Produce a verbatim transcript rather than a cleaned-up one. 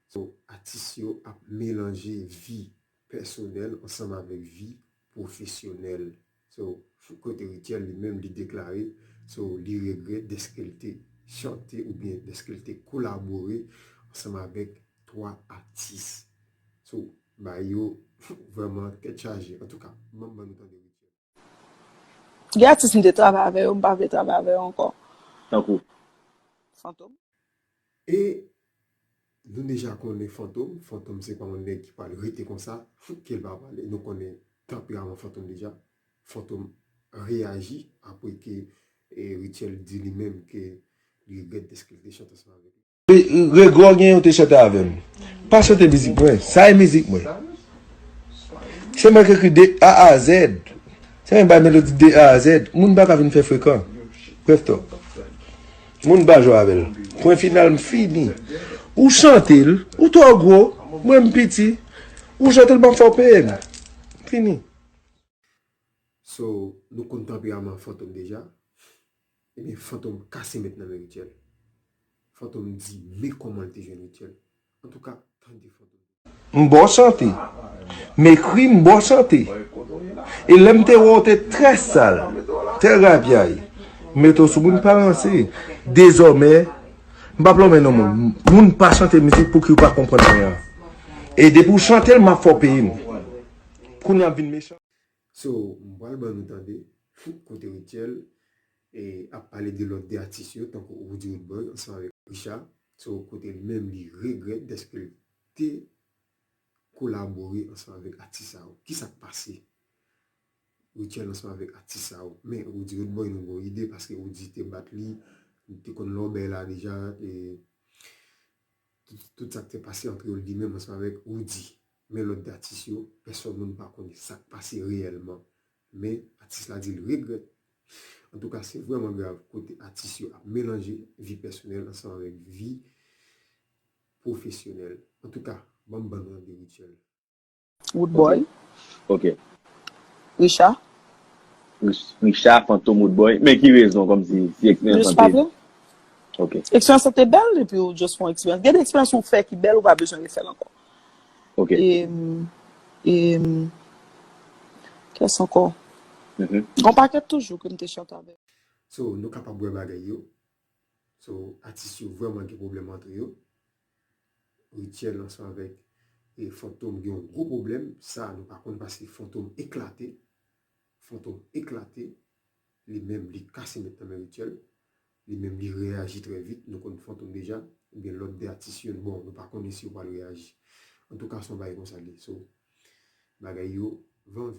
So, atis yo ap melanje vi pèsonèl ansanm avèk vi pwofesyonèl. So, kote Rutshelle li menm li deklare, so, li regrèt dèske l te chante oubyen dèske l te kolabore ansanm avèk twa atis. So, bagay yo vrèman tèt chaje. Antouka, ban m ban nou tande Rutshelle. Gen atis m te travay avè yo, m pa vle travay avè yo ankò. Tankou? Fantom. E nou deja konnen Fantom. Fantom se pa yon nèg ki pral rete konsa, ke l pa pale. Nou konnen tanperaman Fantom deja. Fantom reyaji apre ke e, Rutshelle di li menm ke li regrèt dèske l te chante ansanm avèk li. Regrè w genyen ou te chante avè m. Pa chante mizik mwen. Sa e mizik mwen. Se mwen k ekri de A a Z. Se mwen k bay melodi de A a Z. Moun pa ka vin fè frekan. Bref talk. Moun pa jwe avè l. Pwen final, m fini. Ou chante l, ou twò gwo, mwen m piti. Ou chante l, m ap fè w peye m. Fini. So, nou konn tanperaman Fantom deja. Ebyen, Fantom kase mèt nan men Rutshelle. Fantom di men kòman l te jwenn Rutshelle. Antouka, tande Fantom. M ba w chante. M ekri, m ba w chante. E lè m te wè w te trè sal, trè rapyay, m mete w sou moun pa ranse. Dezòmè, m p ap lonmen non moun. Moun pa chante mizik pou ki w pa konprann anyen. E depi w chante l, m ap fè w peye m. Kounye a m vin mechan. So, m pral ban nou tande kote Rutshelle e, ap pale de lòt de atis yo, tankou Roody Roodboy ansanm avèk Richard. So, kote li menm li regrèt dèske l te kolabore ansanm avèk atis sa yo. Kisa k pase Rutshelle ansanm avèk atis sa yo? Men Roody Roodboy nou gen yon ide paske Roody te bat li, li te konn lòbèy la deja. E, tout, tout sa k te pase antre yo li menm ansanm avèk Roody. Men lòt de atis yo, pèsòn moun pa konnen sa k pase reyèlman. Men atis la di l regrèt. Antouka, se vrèman grav kote atis yo ap melanje vi pèsonèl ansanm avèk vi pwofesyonèl. Antouka, ban m ban nou tande Rutshelle. Roodboy. Ok. Richard. Richard, Fantom, Roodboy. Men ki rezon, kòmsi, si eksperyans Just lan pa te. Vle. Ok. Eksperyans lan te bèl epi ou just fè yon eksperyans. Gen de eksperyans ou fè ki bèl, ou pa bezwen refè l ankò. Ok. E, e, kiyès ankò? Mhm. Yon pakèt toujou ke m te chante avè. So, nou kapab wè bagay yo. So, atis yo vrèman gen pwoblèm antre yo. Rutshelle ansanm avèk e, Fantom gen yon gwo pwoblèm. Sa, nou pa konn paske Fantom eklate. Fantom eklate. Li menm, li kase mèt nan men Rutshelle. Li menm, li reyaji trè vit. Nou konn Fantom deja. Ebyen, lòt de atis yo, bon, nou pa konnen si yo pral reyaji. Antouka, se yon bagay konsa li ye. So, bagay yo, van